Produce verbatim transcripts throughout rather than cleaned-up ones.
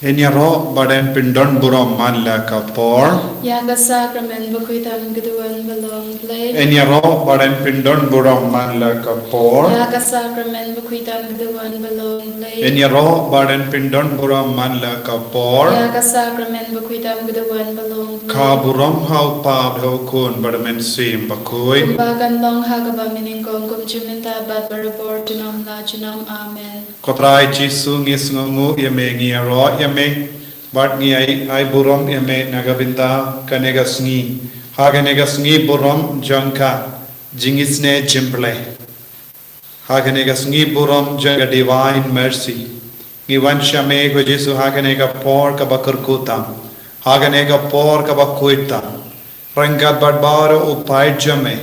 Yn ïaroh bad yn pyndon burom man la ka por. Ïa ka sakramen bakhuid tam ka duwan ba long Blei. Yn ïaroh bad yn pyndon burom man la ka por. Ïa ka sakramen bakhuid tam ka duwan ba long Blei. Yn ïaroh bad yn pyndon burom man la ka por. Ïa ka sakramen bakhuid tam ka duwan ba long Blei. Ka burom ha u Kpa bad ha u Khun bad ha u Mynsiem Bakhuid. Kumba kan long ha kaba mynnyngkong, kum junom mynta bad barabor junom la junom. Amen. Ko Trai Jisu, ngi sngewnguh ïa me, ngi ïaroh ïa me bad ngi ai, ai burom ïa me na ka bynta kane ka sngi. Ha kane ka sngi burom jong ka jingisynei jingpyllait, ha kane ka sngi burom jong ka Divine Mercy, ngi wan sha me ko Jisu ha kane ka por kaba kyrkhu tam, ha kane ka por kaba khuid tam. Ryngkat bad baroh u paid jong me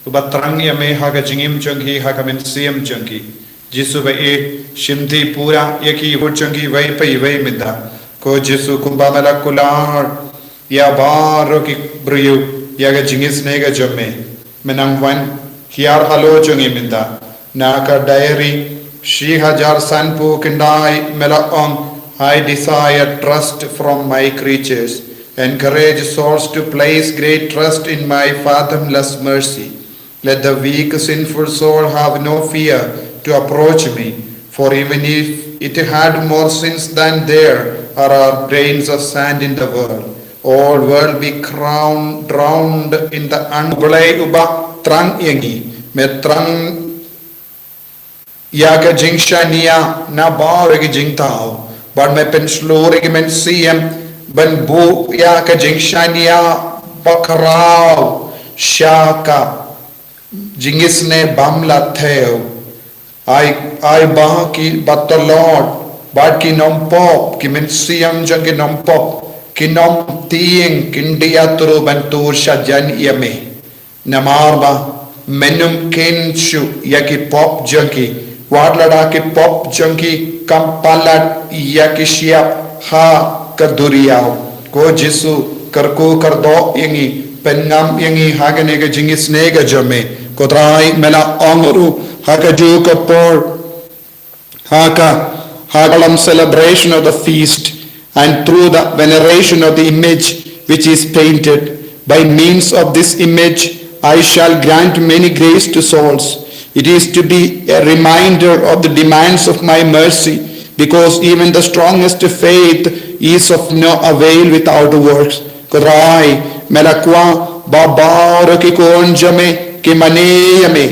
uba thrang ïa me ha ka jingim jong ki, ha ka mynsiem jong ki. Jisu ba ïeit, shimti pura ïa ki, bad jong ki iwei pa iwei mynta. Ko Jisu, kumba me la kular ïa baroh ki briew ïa ka jingisynei ka jong me, me nang wan hiar halor jong ngi mynta. Na ka diary shi hajar sanphew khyndai me la ong, "I desire trust from my creatures. Encourage souls to place great trust in my fathomless mercy. Let the weak, sinful soul have no fear to approach me, for even if it had more sins than there are grains of sand in the world, all will be crowned, drowned in the un-" Blei uba thrang ïa ngi, me thrang ïa ka jingshaniah na baroh ki jingthaw, bad me pynshlur ïa ki mynsiem ban buh ïa ka jingshaniah bakhraw sha ka jingisynei bym la thew. Ai, ai ba ki ba tlot bad ki nongpop, ki mynsiem jong ki nongpop, ki nongtieng, kin ïathuh ban tur shajan ïa me. Namar ba men ym kheiñ shuh ïa ki pop jong ki, wat lada ki pop jong ki kam palat ïa ki shyiap ha ka duriaw. Ko Jisu, kyrkhu kyrdoh ïa ngi, pynngam ïa ngi ha kane ka jingisynei ka jong me. Ko Trai, me la ong ruh ha kajuh ka por, ha ka, ha ka lum celebration of the feast, and through the veneration of the image which is painted. By means of this image, I shall grant many grace to souls. It is to be a reminder of the demands of my mercy, because even the strongest faith is of no avail without works. Ko Trai, me la kwah ba baroh ki khun jong me ki mane ïa me,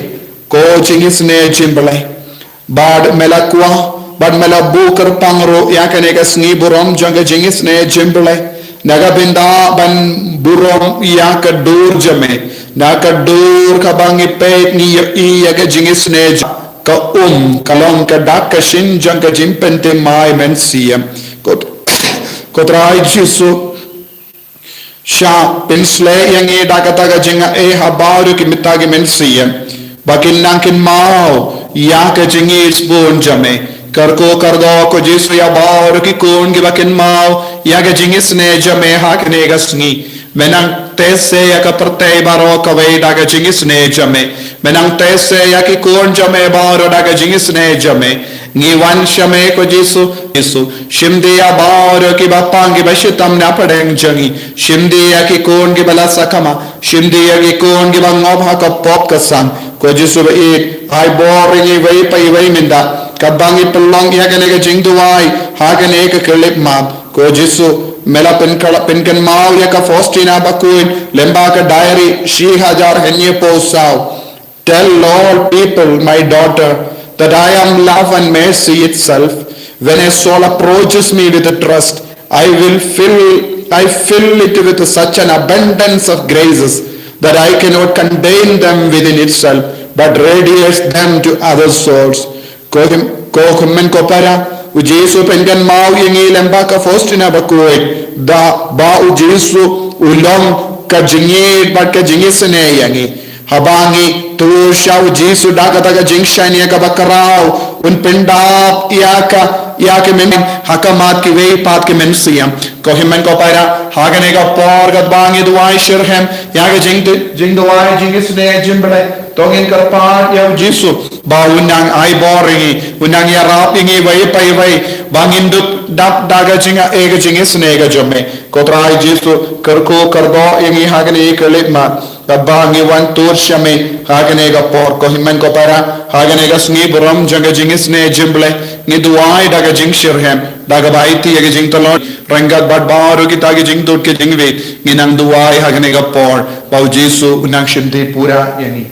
ko jingisynei jingpyllait. Bad me la kwah, bad me la buh kyrpang ruh ïa kane ka sngi burom jong ka jingisynei jingpyllait, na ka bynta ban burom ïa ka dur jong me, na ka dur kaba ngi peit ngi ïohi ïa ka jingisynei jong ka um, ka long ka dak ka shin jong ka jingpynthymmai mynsiem. Ko, ko Trai Jisu, shah pynsleh ïa ngi da kata ka jingaiei ha baroh ki mata ki mynsiem, ba kin nang kynmaw ïa ka jingïeit bun jong me. Kyrkhu kyrdoh ko Jisu ïa baroh ki khun kiba kynmaw ïa ka jingisynei jong me ha kane ka sngi. Me nang teh se ïa ka pyrthei baroh kawei da ka jingisynei jong me. Me nang teh se ïa ki khun jong me baroh da ka jingisynei jong me. Ngi wan sha me ko Jisu, Jisu. Shim die ïa baroh kiba pang kiba shitom na pdeng jong ngi. Shim die ïa ki khun kiba la sakma. Shim die ïa ki khun kiba ngop ha ka pop ka sang. Ko Jisu ba ïeit, ai bor ïa ngi iwei pa iwei mynta, kaba ngi pynlong ïa kane ka jingduwai ha kane ka khyllipmat. Ko Jisu, me la pynkylla-, pynkynmaw ïa ka Faustina Bakhuid lyngba ka diary shi hajar hynñiewphew saw. Tell all people, my daughter, that I am love and mercy itself. When a soul approaches me with a trust, I will fill, I fill it with such an abundance of graces that I cannot contain them within itself, but radiates them to other souls. Ko him-, ko hynmen ko para, u Jisu pynkynmaw ïa ngi lyngba ka Faustina Bakhuid, da ba u Jisu u long ka jingïeit bad ka jingisynei ïa ngi. Haba ngi tur sha u Jisu da kata ka jingshaniah kaba khraw, un pyndap ïa ka, ïa ka mynsiem ha khmat kiwei pat ki mynsiem. Ko hynmen ko para, ha kane ka por katba ngi duwai shitrhem ïa ka jing, jingduwai jingisynei jong U Blei, to ngin kyrpad ïa U Jisu ba un nang ai bor ïa ngi, un nang ïarap ïa ngi iwei pa iwei ba ngin dup dap da ka jing, eh, ka jingisynei ka jong me. Ko Trai Jisu, kyrkhu kyrdoh ïa ngi ha kane ka leit mat, katba ngi wan tur sha me ha kane ka por. Ko hynmen ko para, ha kane ka sngi burom jong ka jingisynei jong U Blei, ngi duwai da ka jingshitrhem, da kaba aiti ïa ka jingtlot, ryngkat bad baroh kita ki jingtut ki jingwit, ngi nang duwai ha kane ka por ba U Jisu un nang shimti pura ïa ngi.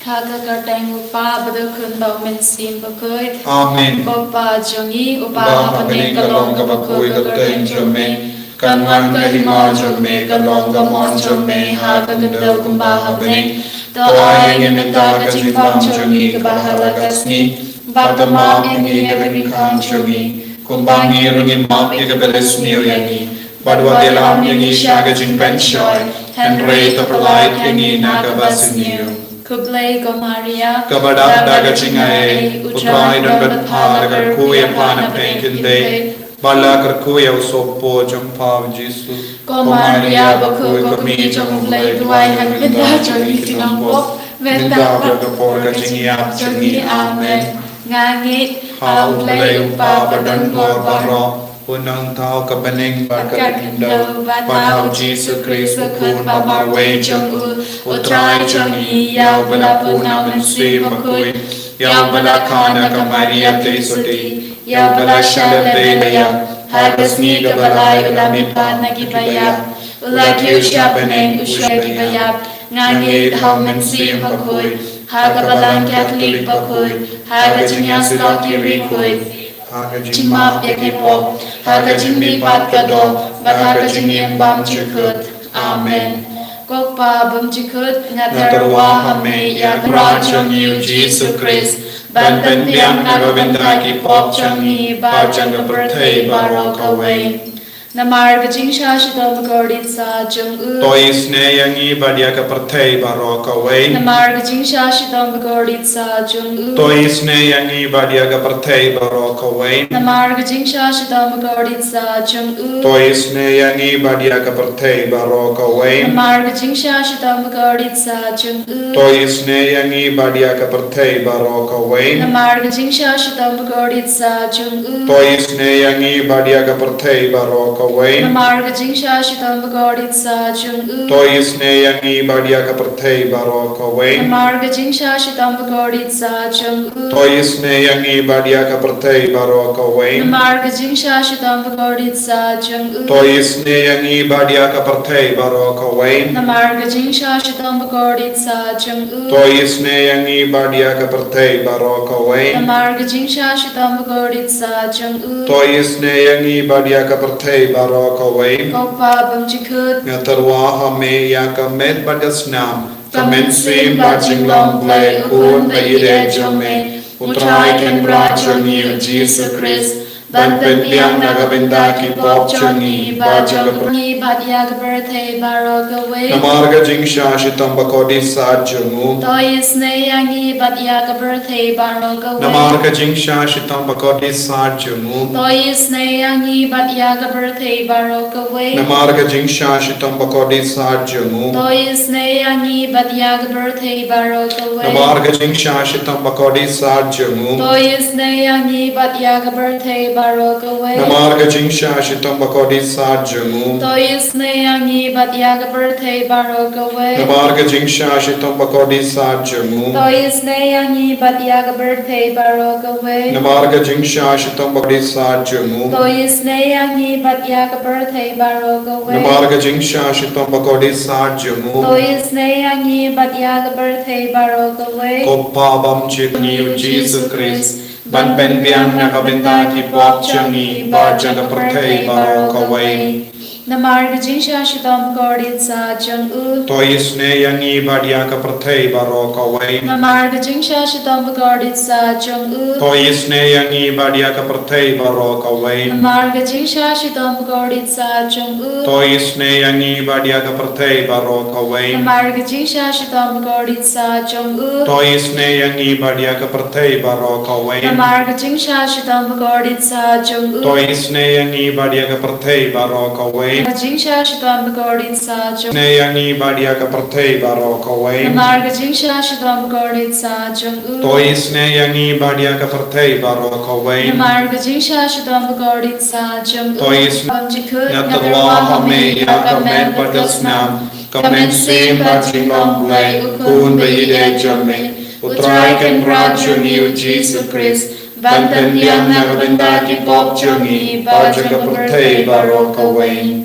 Ha ka kyrteng U Kpa bad U Khun bad U Mynsiem Bakhuid. Amen. Ko Kpa jong ngi uba ha bneng, ka long kaba khuid ka kyrteng jong me. Kan wan ka hima jong me, kan long ka mon jong me ha ka khyndew kumba ha bneng. To ai ïa ngi mynta ka jingbam jong ngi kaba ha la ka sngi. Bad to map ïa ngi ïa ka jingkhang jong ngi, kumba ngi ruh ngi map ïa kiba la sniew ïa ngi. Bad wat ïalam ïa ngi sha ka jingpynshoi, hynrei to pyllait ïa ngi na kaba sniew. Khublei ko Maria, kaba dap da ka jingai, U Trai u don bad pha. La kyrkhu ïa pha na pdeng ki kynthei, bad la kyrkhu ïa u sohpop jong pha U Jisu. Ko Maria bakhuid, ko kmie jong U Blei, duwai ha ka bynta jong ngi ki nongpop, mynta bad ka por ka jingïap jong ngi. Amen. Nga ngeit ha U Blei U Kpa badonbor baroh, U Nongthaw ka bneng bad ka khyndew, bad ha U Jisu Khrist U Khun ba marwei jong u, U Trai jong ngi. Ïa u ba la pun na U Mynsiem Bakhuid, ïa u ba la kha na ka Maria Theisotti, ïa u ba la shah lade la ïap, ha ka sngi kaba lai u la mihpat na kiba ïap, u la kiew sha bneng, u shu ïa kiba ïap. Nga ngeit ha U Mynsiem Bakhuid, ha ka Balang Katholik bakhuid, ha ka jingïasyllok ki riewkhuid, ha ka jingmap ïa ki pop, ha ka jingmihpat ka doh, bad ha ka jingim bymjukut. Amen. Ko Kpa bymjukut, nga tyrwa ha me ïa ka mrad jong ngi U Jisu Khrist, ban pynbiang na ka bynta ki pop jong ngi bad jong ka pyrthei baroh kawei. Namar ka jingshah shitom bakordit said jong u, to isynei ïa ngi bad ïa ka pyrthei baroh kawei. Namar ka jingshah shitom bakordit said jong u, to isynei ïa ngi bad ïa ka pyrthei baroh kawei. Namar ka jingshah shitom bakordit said jong u, to isynei ïa ngi bad ïa ka pyrthei baroh kawei. Namar ka jingshah shitom bakordit said jong u, to isynei ïa ngi bad ïa ka pyrthei baroh kawei. Namar ka jingshah shitom bakordit said jong u, to isynei ïa ngi bad ïa ka pyrthei baroh kawei. Namar ka jingshah shitom bakordit said jong u, to isynei ïa ngi bad ïa ka pyrthei baroh kawei. Namar ka jingshah shitom bakordit said jong u, to isynei ïa ngi bad ïa ka pyrthei baroh kawei. Namar ka jingshah shitom bakordit said jong u, to isynei ïa ngi bad ïa ka pyrthei baroh kawei. Namar ka jingshah shitom bakordit said jong u, to isynei ïa ngi bad ïa ka pyrthei baroh kawei. Namar ka jingshah shitom bakordit said jong u, to isynei ïa ngi bad ïa ka pyrthei baroh kawei. Ko Kpa bymjukut, nga tyrwa ha me ïa ka met bad ka snam, ka mynsiem bad jinglong Blei, U Khun ba ïeit jong me, U Trai Kynrad jong ngi U Jisu Khrist, ban pynbiang na ka bynta ki pop jong ngi bad jong ka pyrthei, bad ïa ka pyrthei baroh kawei. Namar ka jingshah shitom bakordit said jong u, to isynei ïa ngi bad ïa ka pyrthei baroh kawei. Namar ka jingshah shitom bakordit said jong u, to isynei ïa ngi bad ïa ka pyrthei baroh kawei. Namar ka jingshah shitom bakordit said jong u, to isynei ïa ngi bad ïa ka pyrthei baroh kawei. Namar ka jingshah shitom bakordit said jong u, to isynei ïa ngi bad ïa ka pyrthei baroh kawei. Namar ka jingshah shitom bakordit said jong u, to isynei ïa ngi bad ïa ka pyrthei baroh kawei. Namar ka jingshah shitom bakordit said jong u, to isynei ïa ngi bad ïa ka pyrthei baroh kawei. Namar ka jingshah shitom bakordit said jong u, to isynei ïa ngi bad ïa ka pyrthei baroh kawei. Namar ka jingshah shitom bakordit said jong u, to isynei ïa ngi bad ïa ka pyrthei baroh kawei. Ko Kpa bymjukut, ngi U Jisu Khrist, ban pynbiang na ka bynta ki pop jong ngi bad jong ka pyrthei baroh kawei. Namar ka jingshah shitom bakordit saht jong u. To isynei ïa ngi bad ïa ka pyrthei baroh kawei. Namar ka jingshah shitom bakordit saht jong u. To isynei ïa ngi bad ïa ka pyrthei baroh kawei. Namar ka jingshah shitom bakordit saht jong u. To isynei ïa ngi bad ïa ka pyrthei baroh kawei. Namar ka jingshah shitom bakordit saht jong u. To isynei ïa ngi bad ïa ka pyrthei baroh kawei. Namar ka jingshah shitom bakordit saht jong u. To isynei ïa ngi bad ïa ka pyrthei baroh kawei. Ka jingshah shitom bakordit saht jong u. Isynei ïa ngi bad ïa ka pyrthei baroh kawei. Namar ka jingshah shitom bakordit saht jong u. To isynei ïa ngi bad ïa ka pyrthei baroh kawei. Namar ka jingshah shitom bakordit saht jong u. To isynei. Bad jingkut. Nga tyrwa ha me ïa ka met bad ka snam, ka mynsiem bad jinglong Blei, u Khun ba ïeit jong me, u Trai Kynrad jong ngi u Jisu Khrist, ban pynbiang na ka bynta ki pop jong ngi bad jong ka pyrthei baroh kawei.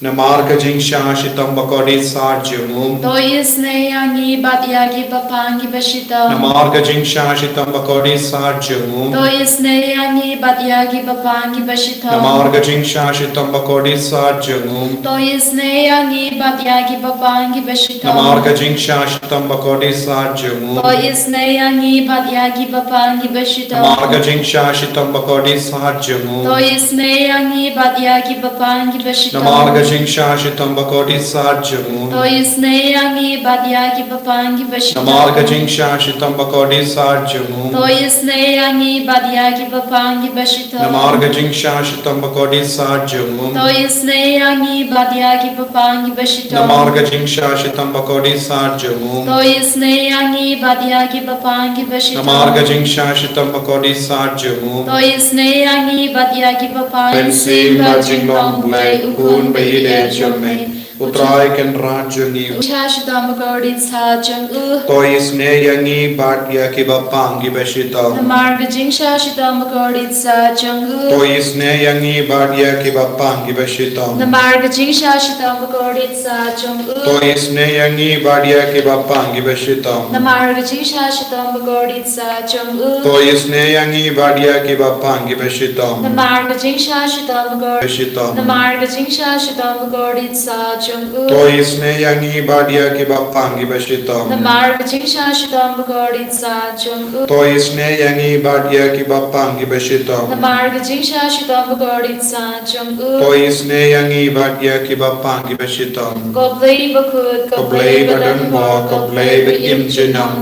Namar ka jingshah shitom bakordit saht jong u. To isynei ïa ngi bad ïa kiba pang kiba shitom. Namar ka jingshah shitom bakordit saht jong u. To isynei ïa ngi bad ïa kiba pang kiba shitom. Namar ka jingshah shitom bakordit saht jong u. To isynei ïa ngi bad ïa kiba pang kiba shitom. Namar ka jingshah shitom bakordit saht jong u. To isynei ïa ngi bad ïa kiba pang kiba shitom. Namar ka jingshah shitom bakordit saht jong u. To isynei ïa ngi bad ïa kiba pang kiba shitom. Namar ka jingshah shitom bakordit saht jong u. To isynei ïa ngi bad ïa kiba pang kiba shitom. Namar ka jingshah shitom bakordit saht jong u. To isynei ïa ngi bad ïa kiba pang kiba shitom. Namar ka jingshah shitom bakordit saht jong u. To isynei ïa ngi bad ïa kiba pang kiba shitom. Namar ka jingshah shitom bakordit saht jong u. To isynei ïa ngi bad ïa kiba pang kiba shitom. Namar ka jingshah shitom bakordit saht jong u. To isynei ïa ngi bad ïa kiba pang. Mynsiem bad jinglong Blei, u Khun ba ïeit jong me, u Trai Kynrad jong ngi. Jingshah shitom bakordit saht jong u. To isynei ïa ngi bad ïa kiba pang kiba shitom. Namar ka jingshah shitom bakordit saht jong u. To isynei ïa ngi bad ïa kiba pang kiba shitom. Namar ka jingshah shitom bakordit saht jong u. To isynei ïa ngi bad ïa kiba pang kiba shitom. Namar ka jingshah shitom bakordit saht jong u. To isynei ïa ngi bad ïa kiba pang kiba shitom. Namar ka jingshah shitom bakordit. Shitom. Namar ka jingshah shitom bakordit saht jong u. To isynei ïa ngi bad ïa kiba pang kiba shitom. Namar ka jingshah shitom bakordit saht jong u. To isynei ïa ngi bad ïa kiba pang kiba shitom. Namar ka jingshah shitom bakordit saht jong u. To isynei ïa ngi bad ïa kiba pang kiba shitom. Ko Blei bakhuid, ko Blei ba don bor, ko Blei ba im junom,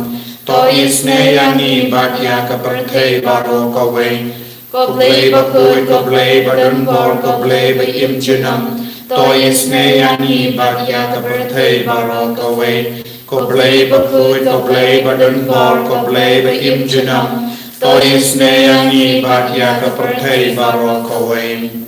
to isynei ïa ngi bad ïa ka pyrthei baroh kawei. Ko Blei bakhuid, ko Blei ba don bor, ko Blei ba im junom, to isynei ïa ngi bad ïa ka pyrthei baroh kawei. Ko Blei bakhuid, ko Blei ba don bor, ko Blei ba im junom, to isynei ïa ngi bad ïa ka pyrthei baroh kawei.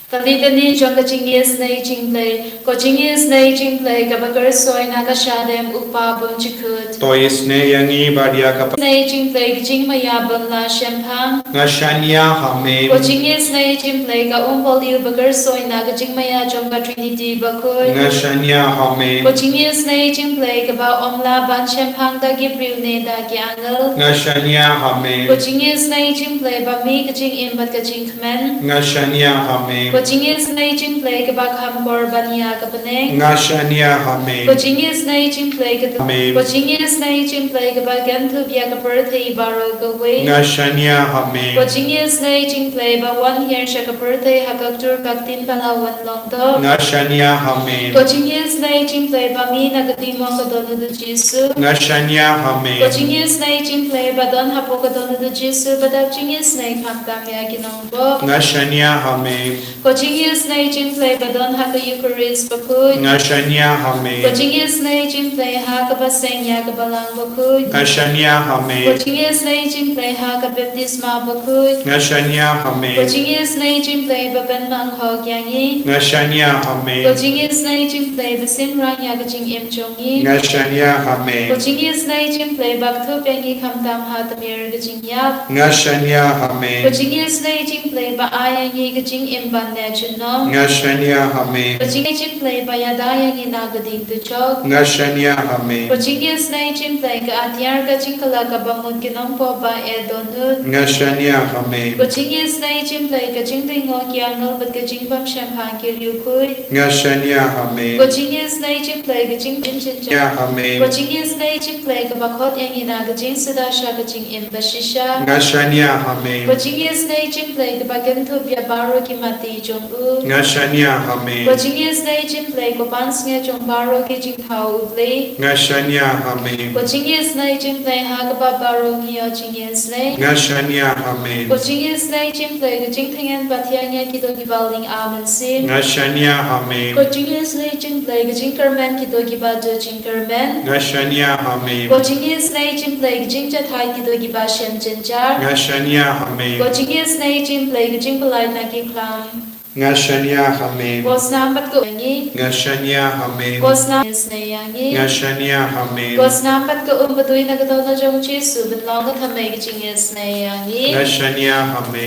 Ka litany jong ka jingisynei jong U Blei. Ko jingisynei jong U Blei kaba kyrsoi na ka shadem u Pa Bymjukut, to isynei ïa ngi bad ïa ka pyrthei. Isynei jong U Blei ka jingmaïa ban la shemphang. Nga shaniah ha me. Ko jingisynei jong U Blei ka umpohliew ba kyrsoi na ka jingmaïa jong ka Trinity bakhuid. Nga shaniah ha me. Ko jingisynei jong U Blei kaba ym lah ban shemphang da ki briew ne da ki angel. Nga shaniah ha me. Ko jingisynei jong U Blei ba mih ka jingim bad ka jingkmen. Nga shaniah ha me. Ko jingisynei jong U Blei kaba kham kor ban ïa ka bneng. Nga shaniah ha me. Ko jingisynei jong U Blei ka, ha me. Ko jingisynei jong U Blei kaba kynthup ïa ka pyrthei baroh kawei. Nga shaniah ha me. Ko jingisynei jong U Blei ba wan hiar sha ka pyrthei ha ka ktur ka ktien ba la wan long. Nga shaniah ha me. Ko jingisynei jong U Blei ba mih na ka dohnud u Jisu. Nga shaniah ha me. Ko jingisynei jong U Blei ba don hapoh ka dohnud u Jisu ba dap jingisynei khamtam ïa ki nongbok. Nga shaniah ha me. Ko jingisynei jong U Blei ba don ha ka Eukharist bakhuid. Nga shaniah ha me. Ko jingisynei jong U Blei ha kaba seng ïa ka Balang bakhuid. Nga shaniah ha me. Ko jingisynei jong U Blei ha ka baptisma bakhuid. Nga shaniah ha me. Ko jingisynei jong U Blei ba pynmang hok ïa ngi. Nga shaniah ha me. Ko jingisynei jong U Blei ba synran ïa ka jingim jong ngi. Nga shaniah ha me. Ko jingisynei jong U Blei ba kynthup ïa ngi khamtam ha tmier ka jingïap. Nga shaniah ha me. Ko jingisynei jong U Blei ba ai ïa ngi ka jingim ban Nga shaniah ha me. Ko jingïeit jong U Blei ba ïada ïa ngi na ka ding dujok. Nga shaniah ha me. Ko jingïeit jong U Blei ka atiar ka jingkylla kaba mut ki nongpop ba eh dohnud. Nga shaniah ha me. Ko jingïeit jong U Blei ka jingdei noh ki angel bad ka jingbymshemphang ki riewkhuid. Nga shaniah ha me. Ko jingïeit jong U Blei ka jingjynjar. Nga shaniah ha me. Ko jingïeit jong U Blei kaba khot ïa ngi na ka jingsuda sha ka jingim bashisha. Nga shaniah ha me. Ko jingïeit jong U Blei kaba kynthup ïa baroh ki mati jong u. Nga shaniah ha me. Ko jingïeit jong U Blei ko pansngiat jong baroh ki jingthaw U Blei. Nga shaniah ha me. Ko jingïeit jong U Blei ha kaba baroh ngi ïoh jingïeit. Nga shaniah ha me. Ko jingïeit jong U Blei ka jingthngan pathiang ïa ki doh kiba liang mynsiem. Nga shaniah ha me. Ko jingïeit jong U Blei ka jingkyrmen ki doh kiba doh jingkyrmen. Nga shaniah ha me. Ko jingïeit jong U Blei ka jingjahthait ki doh kiba shem jynjar. Nga shaniah ha me. Ko jingïeit jong U Blei ka jingpyllait na ki khlam. Nga shaniah ha me. Ko snam bad ko ïa ngi. Nga shaniah ha me. Ko snam ïeit ïa ngi. Nga shaniah ha me. Ko snam bad ko um badui na ka dohnud jong U Jisu ban long ka thymmei ka jingïeit ïa ngi. Nga shaniah ha me.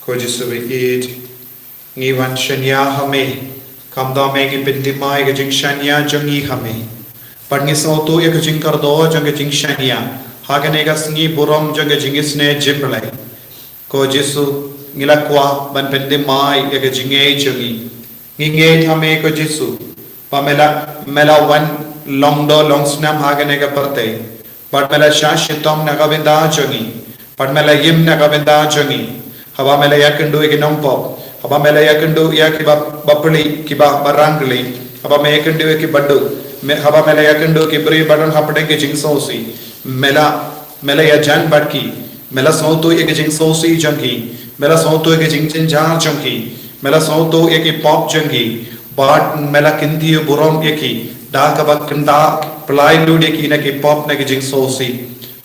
Ko Jisu ba ïeit, ngi wan shaniah ha me. Kumta me ngi pyndem ïa ka jingshaniah jong ngi ha me. Bad ngi sngewthuh ïa ka jingkyrduh jong ka jingshaniah ha kane ka sngi burom jong ka jingisynei jong U Blei. Ko Jisu, ngi la kwah ban pyndem ïa ka jingngeit jong ngi. Ngi ngeit ha me ko Jisu, ba me la, me la wan long doh long snam ha kane ka pyrthei. Bad me la shah shitom na ka bynta jong ngi. Bad me la im na ka bynta jong ngi. Haba me la ïakynduh ïa ki nongpop. Haba me la ïakynduh ïa kiba, bapli, kiba, barangli. Haba me ïakynduh ïa kiba duk. Me, haba me la ïakynduh ïa ki briew ba don hapdeng ki jingsngewsih. Me la, me la ïajan bad ki. Me la sngewthuh ïa ki jingsngewsih jong ki. Me la sngewthuh ïa ki jingjynjar jong ki. Me la sngewthuh ïa ki pop jong ki. Bad me la kyntiew burom ïa ki. Da kaba kynda pynlait lut ïa ki na ki pop na ki jingsngewsih.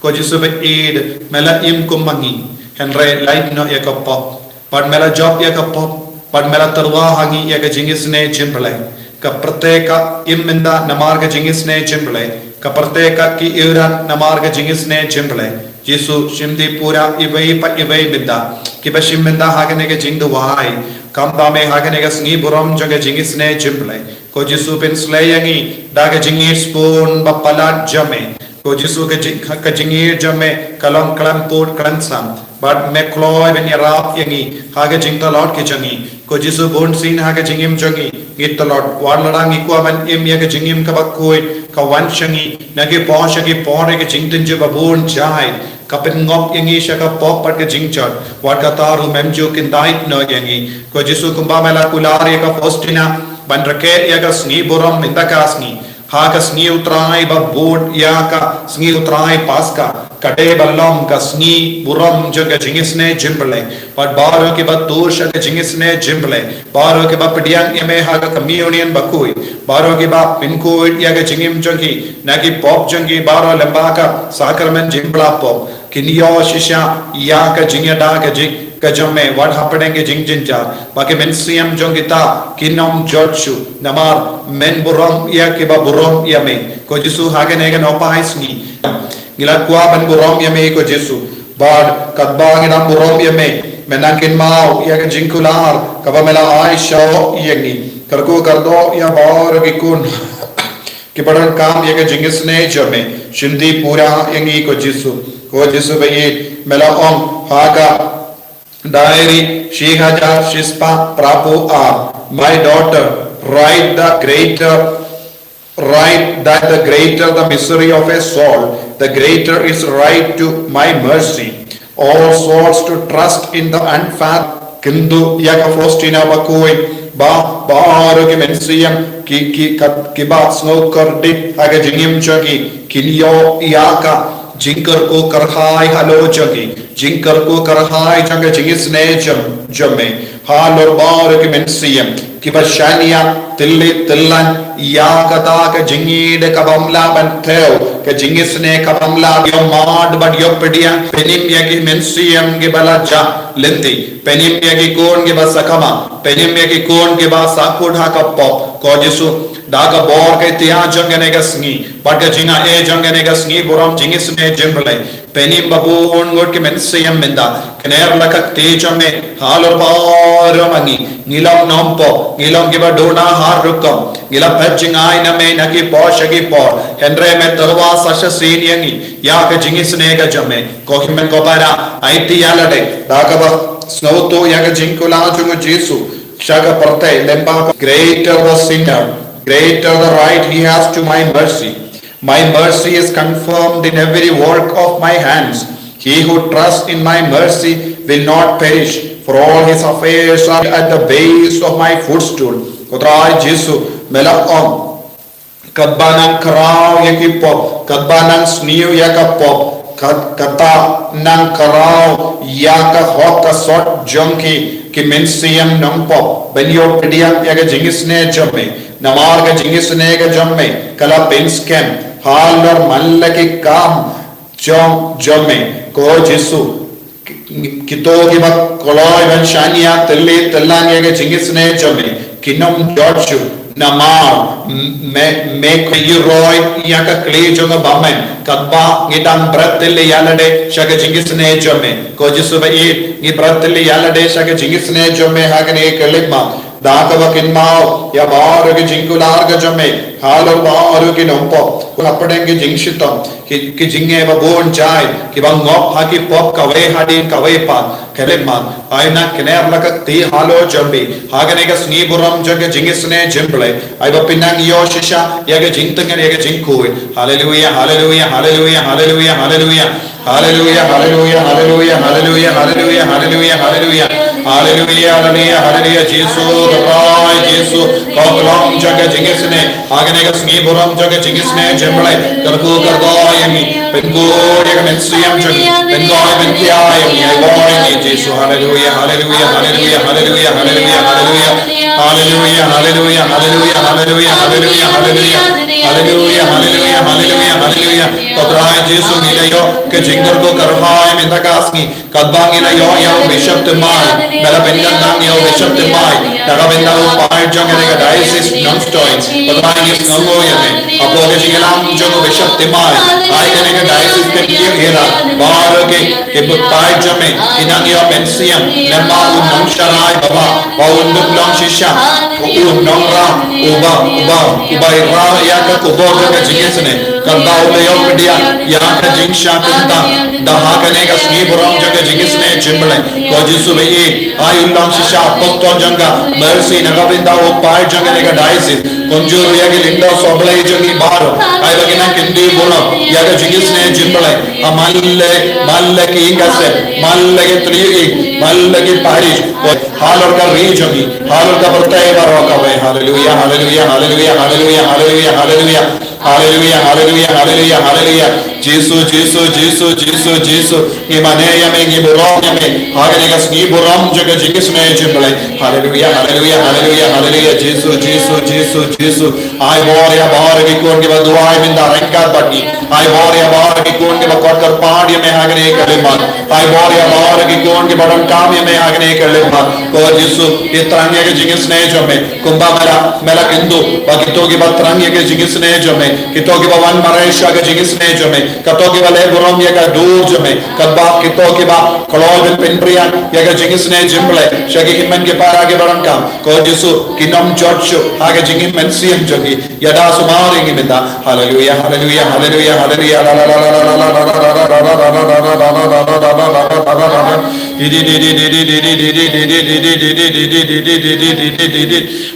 Ko Jisu ba ïeit, me la im kum ma ngi, hynrei lait noh ïa ka pop. Bad me la jop ïa ka pop, bad me la tyrwa ha ngi ïa ka jingisynei jong U Blei. Ka pyrthei ka im mynta namar ka jingisynei jong U Blei. Ka pyrthei ka ki iwrat namar ka jingisynei jong U Blei. Jisu, shim dih pura iwei pa iwei mynta. Kiba shim mynta ha kane ka jingduwai. Kumta me ha kane ka sngi burom jong ka jingisynei jong U Blei. Ko Jisu pynslei ïa ngi, da ka jingïeit spun ba palat jong me. Ko Jisu ka jing, ka jingïeit jong me, ka long khlem pud khlem sam. Bad me kloi ban ïarap ïa ngi, ha ka jingtlot ka jong ngi. Ko Jisu bunsien ha ka jingim jong ngi, ngi tlot. Wat lada ngi kwah ban im ïa ka jingim kaba khuid, ka wan sha ngi, na ki por sha ki por ïa ka jingtynjuh ba bun jait. Ka pynngop ïa ngi sha ka pop bad ka jingjot. Wat kata ruh mem ju kyndait noh ïa ngi. Ko Jisu kumba me la kular ïa ka Faustina, ban rakhe ïa ka sngi burom mynta ka sngi. Ha ka sngi U Trai ba bud ïa ka sngi U Trai Paska. Ka dei ba long ka sngi burom jong ka jingisynei jong U Blei. Bad baroh kiba tur sha ka jingisynei jong U Blei. Baroh kiba pdiang ïa me ha ka communion bakhuid. Baroh kiba pynkhuid ïa ka jingim jong ki. Na ki pop jong ki baroh lyngba ka sakramen jingpla pop. Kin ïoh shisha ïa ka jingïada ka jing, ka jong me wat hapdeng ka jingjynjar. Ba ki mynsiem jong kita kin ym jot shuh. Namar men burom ïa kiba burom ïa me. Ko Jisu ha kane ka nohphai sngi. Ngi la kwah ban burom ïa me ko Jisu. Bad katba ngi dang burom ïa me. Me nang kynmaw ïa ka jingkular. Kaba me la ai sha ïa ngi. Kyrkhu kyrdoh ïa baroh ki khun. Kiba donkam ïa ka jingisynei jong me, shim dih pura ïa ngi ko Jisu. Ko Jisu ba ïeit, me la ong ha ka diary, shi hajar shispah phraphew ar. My daughter, write the greater, write that the greater the misery of a soul, the greater its right to my mercy. All souls to trust in the unfathomable. Kynduh ïa ka Faustina bakhuid, ba, baroh ki mynsiem, ki, ki, ka, kiba sngew kordit ha ka jingim jong ki, kin ïoh ïa ka jingkyrkhu kyrhai halor jong ki, jingkyrkhu kyrhai jong ka jingisynei jong, jong me. Halor baroh ki mynsiem, kiba shaniah, tylli tyllan, ïa kata ka jingïeit kaba ym lah ban thew, ka jingisynei kaba ym lah ïoh mad bad ïoh pdiang, pynim ïa ki mynsiem kiba la jah lynti, pynim ïa ki khun kiba sakma, pynim ïa ki khun kiba sakut ha ka pop, ko Jisu, Da ka bor ka tia jong kane ka sngi bad ka jingai jong kane ka sngi burom jingisynei jemblei, pynim ba bun ngut ki mynsiem mynta kner la ka kti jong me halor ba ro mangi. Ngi long nongpop, ngi long kiba duna har rukom, ngi la phet jingai na me na ki por sha ki por. Hynrei me tyrwa sa shisien ïa ngi ïa ka jingisynei ka jong me. Ko hynmen ko para, ai ti ïa lade da kaba sngewthuh ïa ka jingkular jong u Jisu sha ka pyrthei lyngba. Greater the sinner, greater the right he has to my mercy. My mercy is confirmed in every work of my hands. He who trusts in my mercy will not perish, for all his affairs are at the base of my footstool. Ko Trai Jisu, me la ong, katba nang khraw ïa ki pop, katba nang sniew ïa ka pop, kat-, kata nang khraw ïa ka hok ka sot jong ki, ki mynsiem nongpop ban ïoh pdiang ïa ka jingisynei jong me. Namar ka jingisynei ka jong me ka la pynskhem halor man la ki kam jong, jong me. Ko Jisu, kito kiba kloi ban shaniah tylli tyllan ïa ka jingisynei jong me kin ym jot shuh. Namar me, me kyroi ïa ka kli jong u bymman. Katba ngi dang bret tylli ïa lade sha ka jingisynei jong me. Ko Jisu ba ïeit, ngi bret tylli ïa lade sha ka jingisynei jong me ha kane ka khyllipmat. Da kaba kynmaw ïa baroh ki jingkular ka jong me halor baroh ki nongpop, hapdeng ki jingshitom, ki, ki jingeh ba bun jait, kiba ngop ha ki pop kawei hadien kawei pat. Khyllipmat, ai nang kner la ka kti halor jong phi ha kane ka sngi burom jong ka jingisynei jemblei. Ai ba phin nang ïoh shisha ïa ka jingtngen ïa ka jingkhuid. Haleluia, haleluia, haleluia, haleluia, haleluia. Haleluia, haleluia, haleluia, haleluia, haleluia, haleluia, haleluia. Haleluia, haleluia, haleluia, Jisu, ka Trai Jisu, ka Klong jong ka jingisynei, ha kane ka sngi burom jong ka jingisynei jemblei, kyrkhu kyrdoh ïa ngi, pynkhuid ïa ka mynsiem jong ngi, pynkhuid pynkhia ïa ngi, ai bor ïa ngi, Jisu, haleluia, haleluia, haleluia, haleluia, haleluia, haleluia. Haleluia, haleluia, haleluia, haleluia, haleluia, haleluia. Haleluia, haleluia, haleluia, haleluia. Ko Trai Jisu, ngi la ïoh ka jingkyrkhu kyrhai mynta ka sngi. Katba ngi la ïoh ïa u Bishop Thymmai, me la pynkyntang ïa u Bishop Thymmai da ka bynta u paid jong kane ka diocese Nongstoiñ. Ko Trai, ngi sngewnguh ïa me hapoh ka jingïalam jong u Bishop Thymmai. Ai kane ka diocese kan kyrkieh ïa baroh ki, ki paid jong me, ki nang ïoh mynsiem lyngba u nongsharai babha, ba un dup long shisha u nongrah uba, uba, uba ïarap ïa ka khubor jong ka jingisynei. Katba u la ïoh pdiang ïa ka jingshah kyntang da ha kane ka sngi burom jong ka jingisynei jemblei. Ko Jisu ba ïeit, ai un long shisha apostol jong ka mercy na ka bynta u paid jong kane ka diocese. Kumjuh ruh ïa ki lyngdoh sohblei jong ngi baroh, ai ba kin nang kyntiew burom ïa ka jingisynei jemblei. Ha man la, man la ki ïing ka sem, man la ki tnat ïing, man la ki parish, halor ka ri jong ngi, halor ka pyrthei baroh kawei. Haleluia, haleluia, haleluia, haleluia, haleluia, haleluia. Haleluia, haleluia, haleluia, haleluia. Jisu, Jisu, Jisu, Jisu, Jisu. Ngi mane ïa me, ngi burom ïa me ha kane ka sngi burom jong ka jingisynei jemblei. Haleluia, haleluia, haleluia, haleluia. Jisu, Jisu, Jisu, Jisu. Ai bor ïa baroh ki khun kiba duwai mynta ryngkat bad ngi. Ai bor ïa baroh ki khun kiba kot kyrpad ïa me ha kane ka khyllipmat. Ai bor ïa baroh ki khun kiba donkam ïa me ha kane ka khyllipmat. Ko Jisu, pyntrang ïa ka jingisynei jong me. Kumba me la, me la kynduh ba kito kiba thrang ïa ka jingisynei jong me, kito kiba wan marwei sha ka jingisynei jong me, kito kiba leh burom ïa ka dur jong me, katba kito kiba kloi ban pynbri ïa ka jingisynei jemblei sha ki hynmen ki para kiba donkam, ko Jisu, kin ym jot shuh ha ka jingmynsiem jong ngi. Ïada sumar ïa ngi mynta. Haleluia, haleluia, haleluia, haleluia.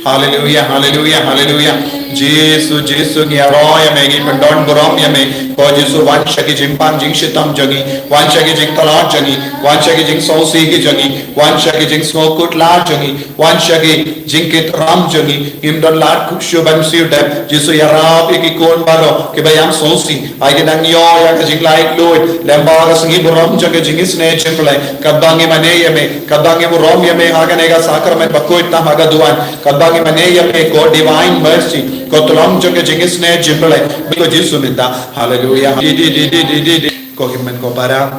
Haleluia, haleluia, haleluia. Jisu, Jisu, ngi ïaroh ïa me, ngi pyndon burom ïa me. Ko Jisu, wan sha ki jingpang jingshitom jong ngi, wan sha ki jingtlot jong ngi, wan sha ki jingsngewsih ki jong ngi, wan sha ki jingsngewkhuslai jong ngi, wan sha ki jingkit ram jong ngi. Ngim don lad khuid shuh ban siew dep. Jisu, ïarap ïa ki khun baroh kiba ïam sngewsih. Ai kin nang ïoh ïa ka jinglaitluid lyngba ka sngi burom jong ka jingisynei jemblei. Katba ngi mane ïa me, katba ngi burom ïa me ha kane ka sakramen bakhuid tam ha ka duwan, katba ngi mane ïa me, ko Divine Mercy, ko Tlot jong ka jingisynei jemblei. Ko Jisu, mynta. Haleluia. Di, di, di. Ko hynmen ko para,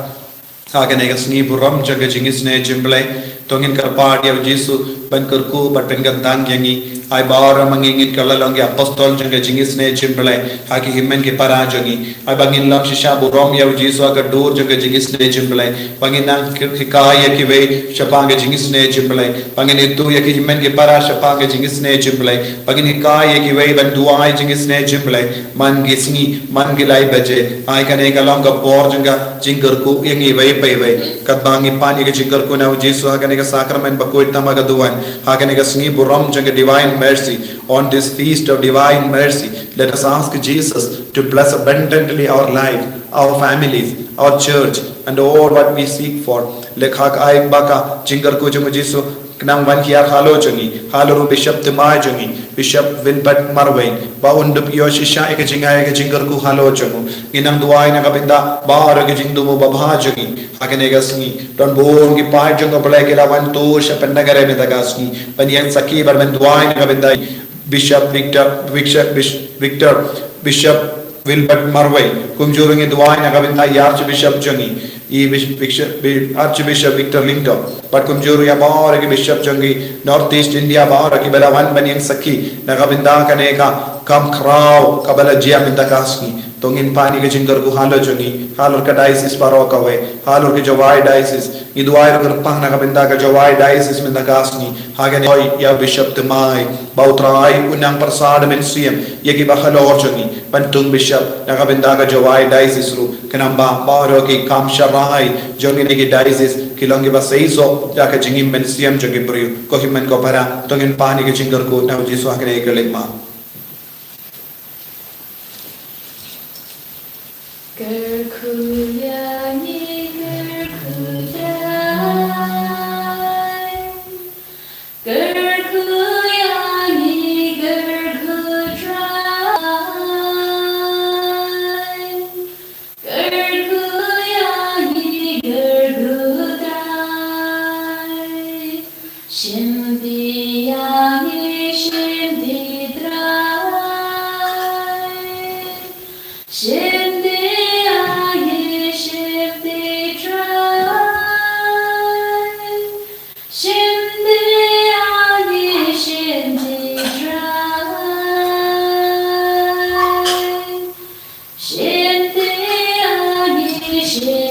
ha kane ka sngi burom jong ka jingisynei jemblei, to ngin kyrpad ïa u Jisu ban kyrkhu bad pynkyntang ïa ngi. Ai ba ora ma ngi ngin kylla long ki apostol jong ka jingisynei jong U Blei ha ki hynmen ki para jong ngi. Ai ba ngin long shisha burom ïa U Jisu ha ka dur jong ka jingisynei jong U Blei. Ba ngin nang hikai ïa kiwei shaphang ka jingisynei jong U Blei. Ba ngin ithuh ïa ki hynmen ki para shaphang ka jingisynei jong U Blei. Ba ngin hikai ïa kiwei ban duwai jingisynei jong U Blei. Man ki sngi, man ki lai baje. Ai kane ka long ka por jong ka jingkyrkhu ïa ngi iwei pa iwei. Katba ngi pan ïa ka jingkyrkhu na U Jisu ha kane ka sakramen bakhuid tam ha ka duwan, ha kane ka sngi burom jong ka Divine Mercy, on this feast of Divine Mercy, let us ask Jesus to bless abundantly our life, our families, our church, and all what we seek for. Lehkai ba ka jingkyrkhu jong U Jisu kan nang wan hiar halor jong ngi, halor u Bishop thymmai jong ngi, Bishop Wilbert Marwein, ba un dup ïoh shisha ïa ka jingai ïa ka jingkyrkhu halor jong u. Ngin nang duwai na ka bynta baroh ki jingthmu babha jong ngi ha kane ka sngi. Don bun ki paid jong U Blei ki la wan tur sha Pantangare mynta ka sngi ban ïeng sakhi bad ban duwai na ka bynta Bishop Victor, Bishop, Bishop Victor, Bishop Wilbert Marwein. Kumjuh ruh ngi duwai na ka bynta i Archbishop jong ngi, i Bish-, Bishop, Bi-, Archbishop Victor Lyngdoh. Bad kumjuh ruh ïa baroh ki bishop jong ngi North East India baroh kiba la wan ban ïeng sakhi na ka bynta kane ka kam khraw kaba la jia mynta ka sngi. To ngin pan ïa ka jingkyrkhu halor jong ngi, halor ka diocese baroh kawei, halor ka Jowai diocese. Ngi duwai ruh kyrpang na ka bynta ka Jowai diocese mynta ka sngi. Ha kane ïa u Bishop thymmai, ba U Trai un nang pyrsad mynsiem ïa kiba halor jong ngi ban tung bishop na ka bynta ka Jowai diocese ruh. Khnang ba baroh ki kam sharai jong kine ki diocese ki long kiba seisoh da ka jingim mynsiem jong ki briew. Ko hynmen ko para, to ngin pan ïa ka jingkyrkhu na U Jisu ha kane ka leit ma. Kyrkhu ïa ngi, kyrkhu Trai. Kyrkhu ïa ngi, kyrkhu Trai. Kyrkhu ïa ngi, kyrkhu Trai. Shim ti ïa ngi, shim ti Trai. Shim ti ïa ngi, shim ti Trai. Shim ti ïa ngi, shim ti Trai. Shim ti ïa ngi, shim